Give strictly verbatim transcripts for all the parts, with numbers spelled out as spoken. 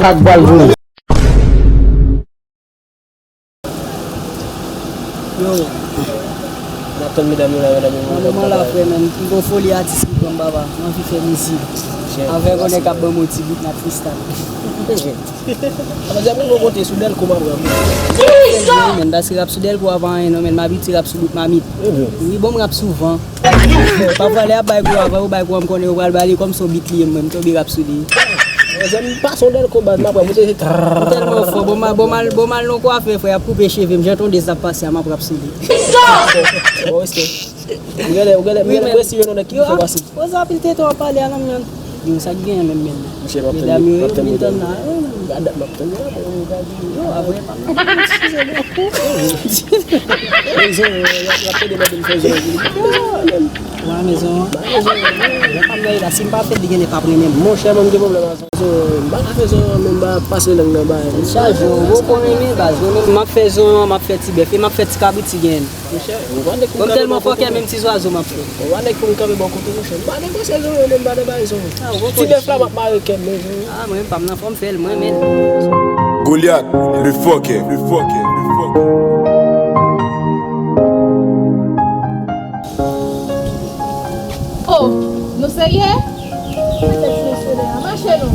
Ak bal voye. Yo. N ap tann medam yo la, medam yo. Mwen la, frè, men. M gon foli atis ki pran m, papa. M anvi fè mizik. Avèk yon nèg k ap ban m yon ti bit, n ap freestyle. Ap di, ap rive yon kote sou Dèlko, m ap pran. Men, paske rap sou Dèlko a pa anyen, non, men, m abitye rap sou bout mamit. Wi, bon, m rap souvan. Pafwa, lè y ap bay kou avan, yo bay kou an, m konnen yo pral ba li, kòm se yon bit li ye, mwen, m tonbe rap sou li. Mezanmi, m pase yon Dèlko baz, m ap pran, m tèlman fò, bon, m al, bon, m al, bon, m al nan kwafè, frè, y ap koupe cheve m, jan tondez ap pase a, m ap rap sou li. Bon, respè. Ou genlè, ou genlè, ou genlè presi yo nan nèg ki fè pase. Poze anpil tete w ap pale a nan mwen. Yo, sa k genyen menm, menm? Mesye, m ap tann, medam yo, m ap tann yo depi. Gad, m ap tann yo la, men yo gade. Yo, apre, pa m nan eskize, bro. Mezon, y ap, y ap pede mande m fè zon. Wa mezon. Lè pa m nan la, si m pa fè l, li genlè p ap renmen m. Monchè, mwen, m gen pwoblèm ak zon. M pa ka fè zon, men m pa pase lang nan bay. Chaje, ou poko renmen, baz. M ap fè zon, m ap fè ti bèf, e m ap fè ti kabrit, ti grenn. Monchè, ou pa nèg pou m kanpe bò kote. Bon, m tèlman fòkè, menm ti zwazo m ap fè. Ou pa nèg pou m kanpe bò kote, monchè. M pa negosye zon, men m pa nan bay zon. Ti bèf la, m ap mare kè m, men zon. Ah, mwen, pa m nan fò m fè l, mwen, men. Goliath, le fucker, le fucker, le fucker. Oh, nou serye? Mete ti mesye deyò, mache non.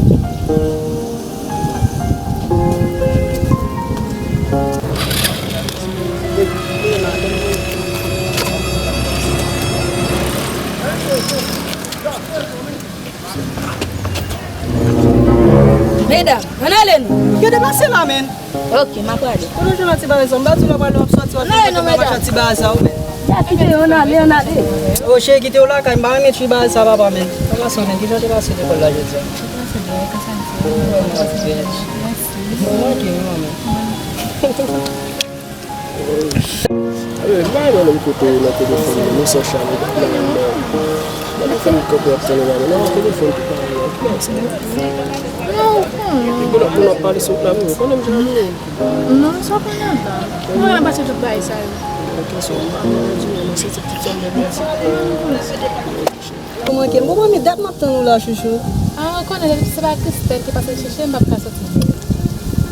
Medam, ann ale nou. Yo deplase la, men. Ok, m ap prale. Kote w jwenn yon ti bagay sa? M pa di w la pral w ap sòti, w ap fè kote w ap achte ti bagay sa, wi, men. Ya kite yo, ann ale, ann ale. O, cheri, kite w lakay, m pa renmen ti bagay sa, papa, men. Papa, sa, men, kijan w te pase lekòl la jodi a? Mèsi. Bon, ok, wi, manman. Alò, m pa renmen menm kote nan telefòn nan, nou sòt chale nan men. Nan telefòn, kanpe ap tande la, men nan telefòn tou pa renmen. Ki bagay sa? Non, ou konnen. Epi lòt moun ap pale sou la, men ou konnen m jan m ye. Non, sa w konnen antan. Mwen, m pase tout bagay sa yo. Ok, so, m pa konnen di, men se ti, ti fèm de bèl. Ou manke m. Bon, bon, men dat m ap tann ou la, chouchou. Ah, ou konnen, depi se pa Christelle ki pase chèche m, m p ap ka soti.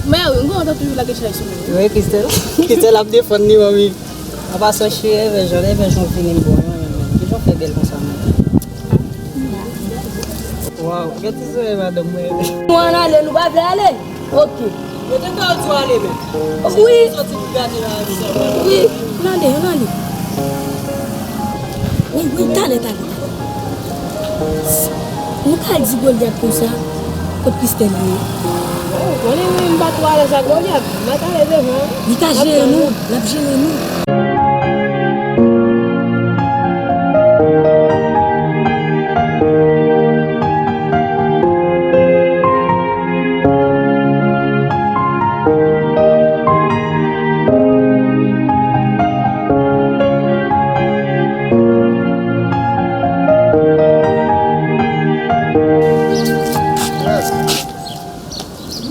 Men wi, m kontan toujou lage chay sou mwen. Wi, Christelle. Christelle ap defann li, manmi. An pasan, cheri, Evangeline, Evangeline vini m bon, wi, men, men. Kijan w fè bèl konsa, men? Waw, gen ti souri madanm mwen. Nou ann ale, nou pa vle ale? Ok. Yo te ka di w ale menm. Wi. Soti pou gade la, sa. Wi, ann ale, ann ale. Wi, wi, talè, talè. Nou ka di Goliath konsa, kot Christelle ye? Bon, ou konnen mwen, m pa twò alèz ak Goliath. M pa t alèz devan. Li ka jere nou, l ap jere nou.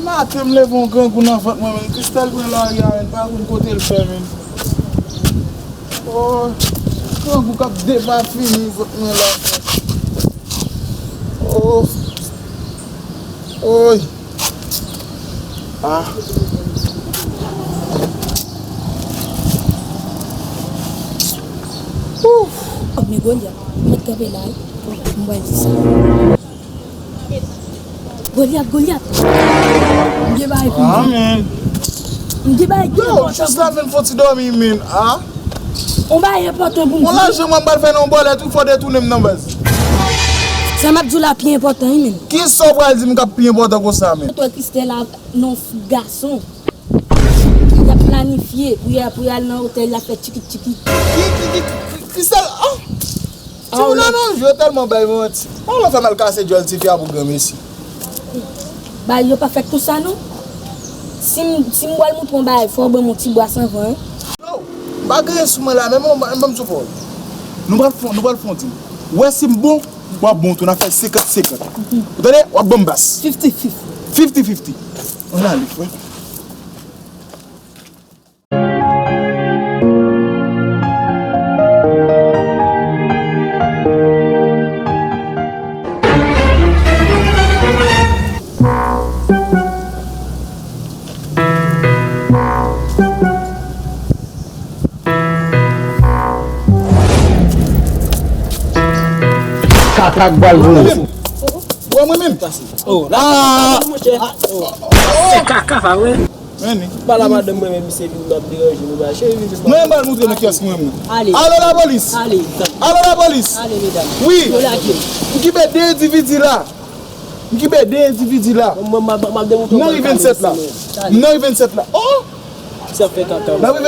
Maten m leve yon grangou nan vant mwen, men Christelle pran lari a, men pa konn kote l fè, men. Oh, grangou k ap depafini vant mwen la. Oh. Oy. Ah. Ouf. Oh, men Goliath, mèt kanpe la, wi. M pral di sa. Goliath, Goliath. M gen bagay pou m di. Amen. M gen bagay ki enpòtan pou m di. Yo, jis la vin fon ti dòmi, men. Ah. On bagay enpòtan pou m di. Bon, lajan mwen m pral fè nan yon bòlèt, wi, fò detounen m nan baz. Sa m ap di w la pi enpòtan, wi, men. Kisa w pral di m k ap pi enpòtan konsa, men? Mwen wè Christelle a nan yon gason. Y ap planifye pou y a, pou y al nan otèl, y ap fè tchikit tchikit. Ki, ki, ki, ki, Christelle, ah! Timoun nan non, yo tèlman bay manti. Ou la fè m al kase djòl tifi a pou granmesi. Bagay yo pa fèt konsa non. Si m, si m pral montre w yon bagay, fò w ban m yon ti bwa san van, wi. Yo, m pa gen sou mwen la, men bon, ban m sou fò. Nou pral fon, nou pral fon di. Ou wè si m bon, w ap bon tou, n a fè senkant senkant. Ou tande? W ap ban m bas. Fifty fifty. Fifty fifty. Ann ale, frè. Kaka k bal voye. Ou wè mwen menm? Oh, la, ah, monchè. Se kaka, pa vre? Men li. Pa la madanm mwen menm, misye vin m ap deranje nou, ba, cheri, vin mwen, m al montre nou kiyès ki mwen menm. Ale. Alo lapolis! Ale. Alo lapolis! Ale, medam. Wi. Yo lage. M kenbe de endividi la. M kenbe de endividi la. Mwen, mwen, mwen, mwen, mwen, nan ri vennsèt la. Nan ri vennsèt la. Oh! Sa fè kaka. Nan ri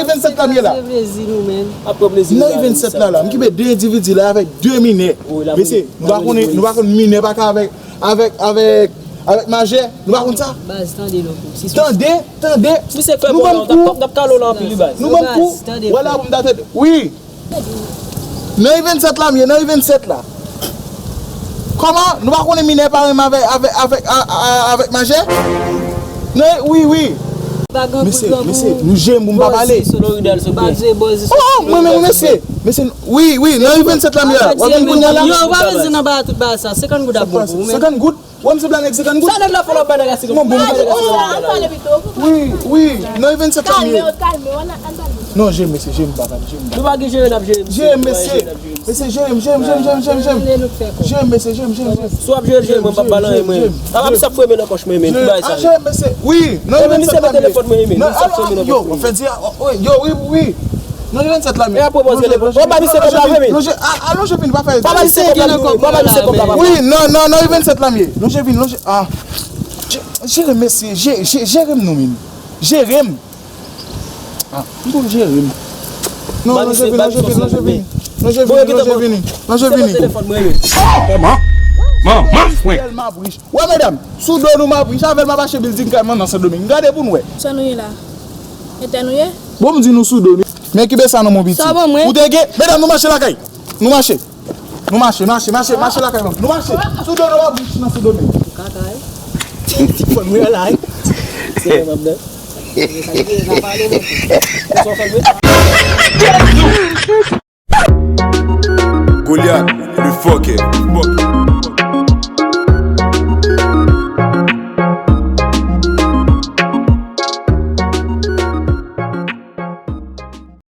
vennsèt la, m ye la. Nan ri vennsèt la, la. M kenbe de endividi la avèk de minè. Mesye, nou pa konnen, nou pa konn minè pa ka avèk, avèk, avèk, avèk majè. Nou pa konn sa. Baz, tande non. Tande, tande. Misye kwè bon la, w t ap, t ap kale w la anpil, wi, baz. Nou ban m kou. Wala pou m ta tande. Wi. Nan ri vennsèt la m ye, nan ri vennsèt la. Kòman? Nou pa konnen minè pa renmen avèk, avèk, avèk, a, a, avèk majè? Nan, wi, wi. Mesye, mesye, nou jere m pou m pa pale. Oh, mwen menm, mesye. Mesye, wi, wi, nan ri vennsèt la m ye la. W ap vin kounye a la? Yo, w pa bezwen nan ba tout bagay sa. Senkant goud ap bon pou ou, men. Senkant goud? Ou wè m se blan nèg senkant goud? Sa nèg la fè lòt bay nèg la senkant goud. Wi, wi, nan ri vennsèt la m ye. Non, jere m, mesye, jere m, papa, jere m. Nou pa gen jere n ap jere, mesye. Jere m, mesye. Mesye, jere m, jere m, jere m, jere m, jere m, jere m. Jere m, mesye, jere m, jere m, jere m. Si w ap jere, jere m, mwen p ap ba l anyen, mwen. Papa, misye ap fouye men nan pòch mwen, men. Jere m, mesye. Wi, nan ri vennsèt la m ye. Yo, w fè di a, yo, wi, wi. Nan ri vennsèt la m ye. E apre w pran telefòn. W ap ba misye kòb la vre, men. Lonje, a, alonje vini, pa fè. W ap ba misye kòb la vre, men. W ap ba misye kòb la, papa. Wi, nan, nan, nan ri vennsèt la m ye. Lonje vini, lonje, a. Je-, jere m, mesye, je-, je-, jere m non, men. Jere m. A, m pou jere m. Non, lonje vini, lonje vini, lonje vini. Lonje vini, lonje vini, lonje vini. Telefòn mwen, men. Oh, man. Man, man, fwen. Wè, medam, sou do nou m ap ri, avè l m ap achte bilding kay mwen nan Sendomeng. Gade pou n wè. Sa nou ye la? Etè nou ye? Bon, m di nou sou do nou. Men kibe sa non, mon piti. Sa bon, mwen. Ou te gen, medam, nou mache lakay. Nou mache. Nou mache, mache, mache, mache lakay mwen. Nou mache. Sou do nou m ap ri nan Sendomeng. Kaka, wi. Ti fòn mwen la, wi. Se mwen, m ap nan. Goliath, le fucker.